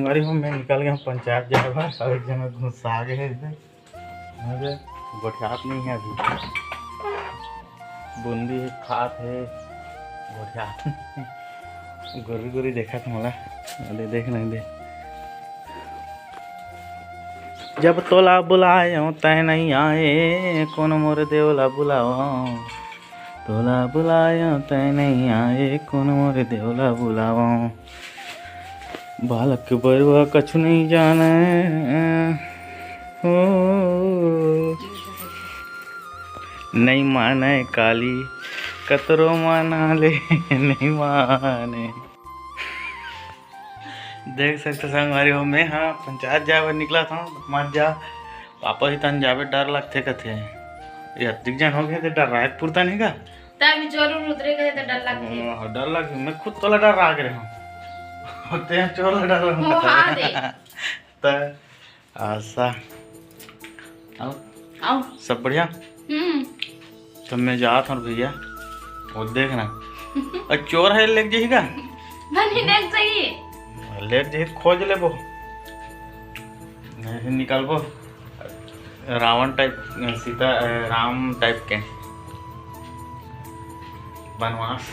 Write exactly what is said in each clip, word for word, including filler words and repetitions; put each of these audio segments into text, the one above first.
अरे, हम मैं निकल गए पंचायत जाए बर, अब एक जन घुसा गए इधर। अरे, गोठियात नहीं है अभी, बूंदी है, खात है, गोठियात नहीं। गोरी गोरी देखा था मला, अरे देख नहीं दे। जब तोला बुलायो तै नहीं आए, कौन मोर देवला बुलावा। तोला बुलायो तै नहीं आए, कौन मोर देवला बुलावा। बालक बरुआ कछु नहीं जाने हो। नहीं माने काली, कतरो माना ले, नहीं माने। देख सकते संगवारी हो, मैं हाँ पंचायत जाए बर निकला था, मत जा। पापा ही तन जाबे डर लगथे कथे। ये अतिक जन हो गए तो डर राग पुरता नहीं का? तब चोर उतरे कहे तो डर लगथे। हाँ, डर लग, मैं खुद तोला डर राग रहे हूँ। ते चोर ला डर रहे हूँ। हाँ दे। त आशा, आओ। आओ। सब बढ़िया? हम्म। तो मैं जात हूँ भैया, वो देखना। और चोर है, लेग जाही का? बनी लेग जाही। लेग जाही, खोज लेबो। नहीं निकालबो। रावण टाइप, सीता, राम टाइप के बनवास।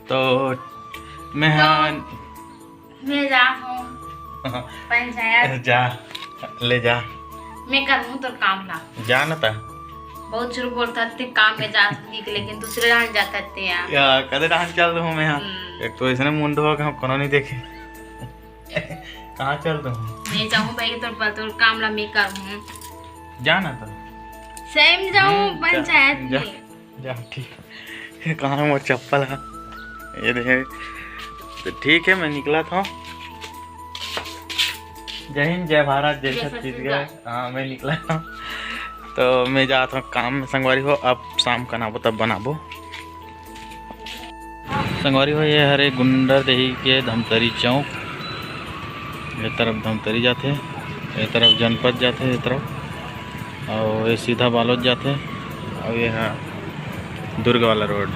तो मैं तो हाँ मैं जा हूँ पंचायत। जा, ले जा। मैं करहूँ तोर काम ला। जा न ता। बहुत झूठ बोलता ते काम में जा सकी, लेकिन दूसरे राह जाता ते यार। या, कदे राह चल दूँ मैं यहाँ। हम्म। एक तो इसने मुंडो हो के हम कोनो नहीं देखे। कहाँ चल दूँ? मैं जाऊँ भाई, तोर पर तोर काम ला मैं करहूँ। जा न ता। सही में जाऊँ हम्म, जा, पंचायत जा। में। जा, ठीक है। कहाँ है मोर चप्पल है? ये दे। तो ठीक है, मैं निकला था। जय हिंद, जय भारत, जय जय छत्तीसगढ़। छत्तीसगढ़। हाँ, मैं निकला था। तो मैं जात हूँ काम में संगवारी हो, अब शाम का बनाबो तब बनाबो। संगवारी हो, ये हरे गुंडरदेही के धमतरी चौक। ये तरफ धमतरी जाथे, ये तरफ जनपद जाथे, ये तरफ, और ये सीधा बालोद जाथे, और ये हा दुर्ग वाला रोड।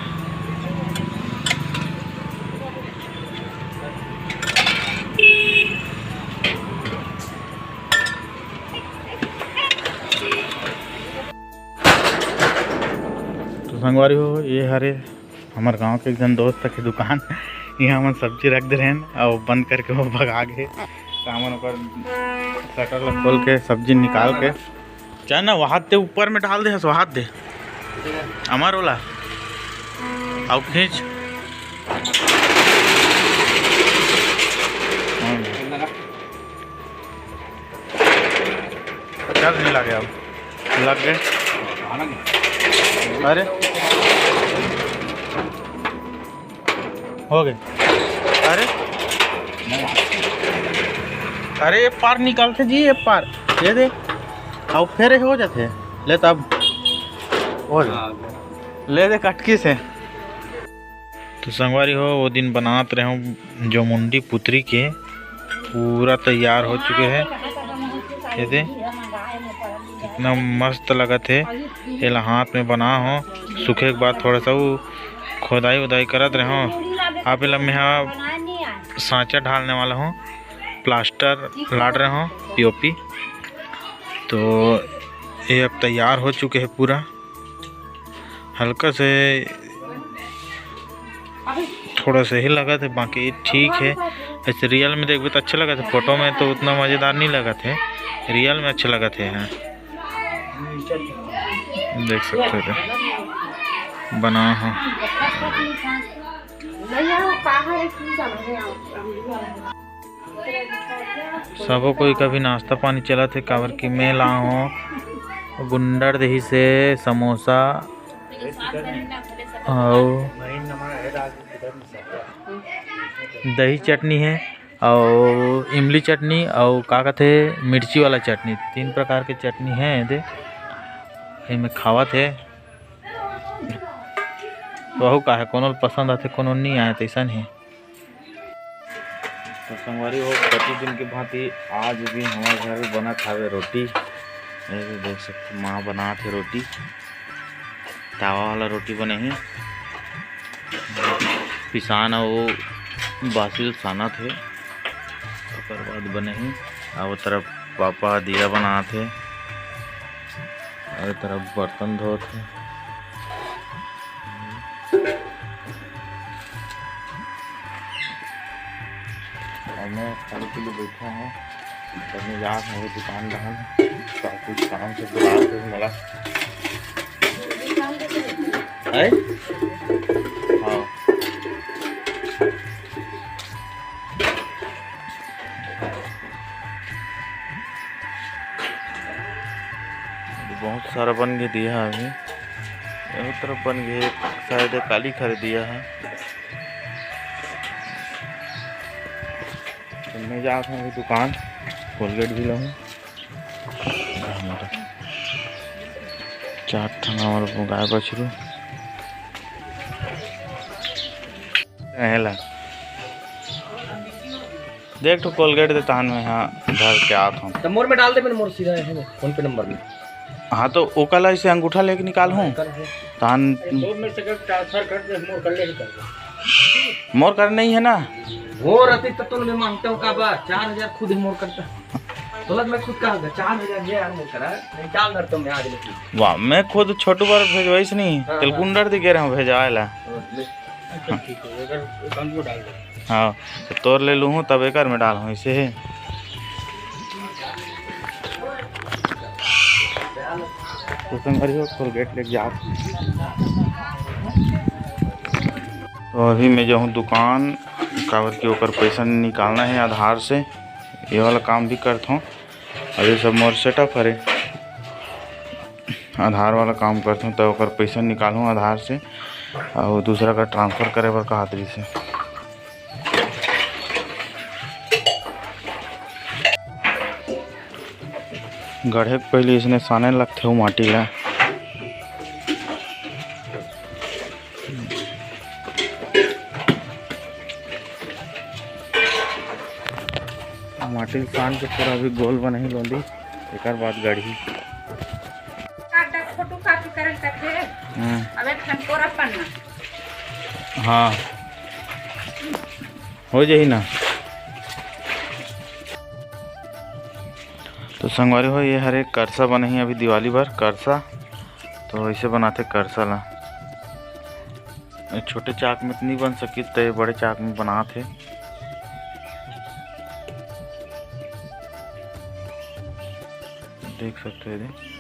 तो संगवारी हो, ये हरे हमर गांव के एक झन दोस्त के दुकान। यहाँ हमन सब्जी रख दे रहेन, अउ बंद करके वो भगा गे। तो हमन ओकर शटर ला खोल के सब्जी निकाल के, चाहे ना वहाद दे, ऊपर में डाल दे, हस वहाद दे, अमर ओला, अउ खींच। हाँ। चल, नहीं लगे, अब लग गए। अरे, हो गए। अरे, अरे, ये पार निकालते जी, ये पार, ये दे, अब फिर हो जाते। ले तब, हो जा। ले दे कटकी से। तो संगवारी हो, वो दिन बनात रहे हूँ जो मुंडी पुतरी के, पूरा तैयार हो चुके हैं। ये दे, इतना मस्त लगत है। एला हाथ में बना हो, सूखे के बाद थोड़ा सा वो खोदाई उदाई करत रहे हो। आप एला मैं हा सांचा ढालने वाला हूँ, प्लास्टर लाड़ रहे हो, पीओपी। तो ये अब तैयार हो चुके हैं पूरा। हल्का से थोड़ा सा ही लगत है, बाकी ठीक है। ऐसे रियल में देखबे तो अच्छा लगत है, फोटो में तो उतना मज़ेदार नहीं लगत है, रियल में अच्छा लगत है। हाँ, देख सकते हो बना हो। सबो कोई का भी नाश्ता पानी चलत हे, काबर कि मैं ला हो गुंडरदेही से समोसा अउ दही चटनी हे अउ इमली चटनी अउ का कथे मिर्ची वाला चटनी, तीन प्रकार के चटनी हे एदे। एमे खावत हे, वहू का हे, कोनो ल पसंद आथे, कोनो ल नी आए, तइसन हे। तो संगवारी हो, प्रतिदिन के भांति आज भी हमर घर बनत हावे रोटी। ये भी देख सकते, माँ बनात हे रोटी, तावा वाला रोटी बने हे। पिसान अउ बासी ल सानत हे। ओकर बाद बनही। अउ ओ तरफ पापा दिया बनात हे, अउ ए तरफ बर्तन धोत हे। अउ मैं खाली पीली बैठा हूँ, तब मैं जात हूँ दुकान डहन, तो कुछ काम से बुला के मोला। है? हाँ। बहुत सारा बन गे दिया अभी। एहू तरफ बन गे, शायद काली खरीदिया है। तो मैं जात हूँ अभी दुकान, कोलगेट भी लाहूँ। चार ठन और गाय बछरू। रहेला। देख तो कोलगेट दे तहन में, हाँ, धर के आत हूँ। तो मोर में डाल दे, मैंने मोर सीधा है फोन पे नंबर में। हाँ, तो ओकर ला ऐसे अंगूठा लेके निकाल हूँ। कर दे। तहन दो में से अगर ट्रांसफर कर दे, मोर कर ले ही कर दे। मोर कर नहीं है ना। वो रहती तो तुम मैं मांगता हूँ का बा, चार हजार खुद ही मोर करता। तुरंत मैं खुद कहा, चार हजार है यार, मोर करा, नहीं डाल धर तुम आज लेकिन। वाह, मैं खुद छोटू बार भेजवाइस नहीं, हाँ, हाँ। तिलकुंडर दी गे रहे भेजवाए ला। हाँ, ले। अच्छा, ठीक है, अगर अकाउंट में डाल दे। हाँ, तो तोर ले लूहूँ, तब एकर में डालहूँ, ऐसे है। तो संगवारी हो, कोलगेट लेके जात। तो अभी मैं जाहूँ दुकान, काबर कि ओकर पैसा निकालना है आधार से। ये वाला काम भी करत हूँ। अभी सब मोर सेटअप हरे, आधार वाला काम करत हूँ, तो ओकर पैसा निकालहूँ आधार से, अउ दूसरा का ट्रांसफर करे बर कहत रहिस हे। गढ़े के पहिली इसने साने लगथे वो माटी ला। माटी ल सान के पूरा अभी गोल बनही लोंदी, एकर बाद गढ़ही। काट फोटो कॉपी करल तक है। हम्म। अब एक ठन कोरा पन्ना। हाँ, हो जाही ना। तो संगवारी हो, ये हरे करसा बनही अभी दिवाली बर करसा। तो ऐसे बनाथे करसा ला। ये छोटे चाक में तो नहीं बन सकी, तो ये बड़े चाक में बनात हे। देख सकते हो, ये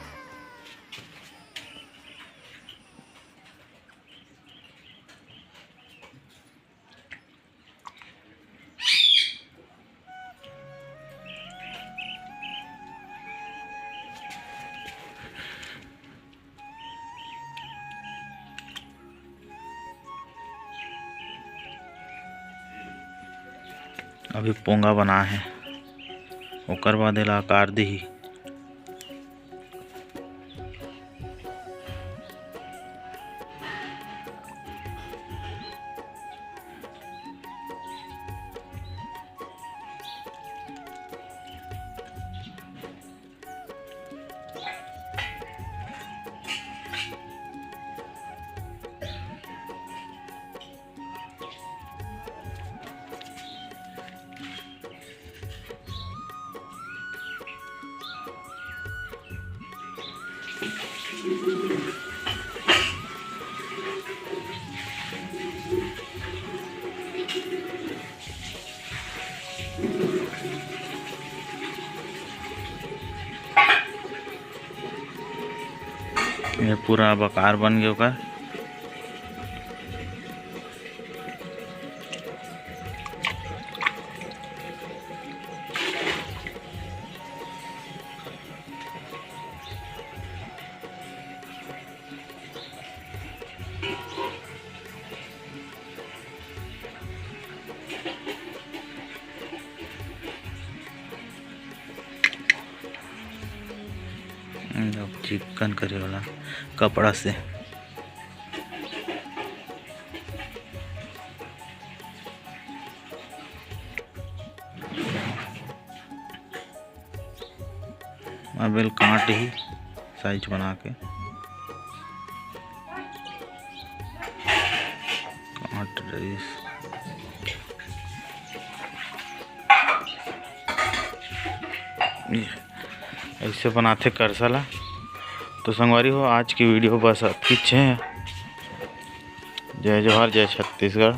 अभी पोंगा बना है, ओकर बाद एला आकार दिही। ये पूरा अब आकार बन गया ओकर। अब चिकन करे वाला कपड़ा से। अब एला काट ही साइज बना के। काट रहीस। ऐसे बनाथे करसा ला। तो संगवारी हो, आज की वीडियो बस अतकीच हे। जय जोहार, जय छत्तीसगढ़।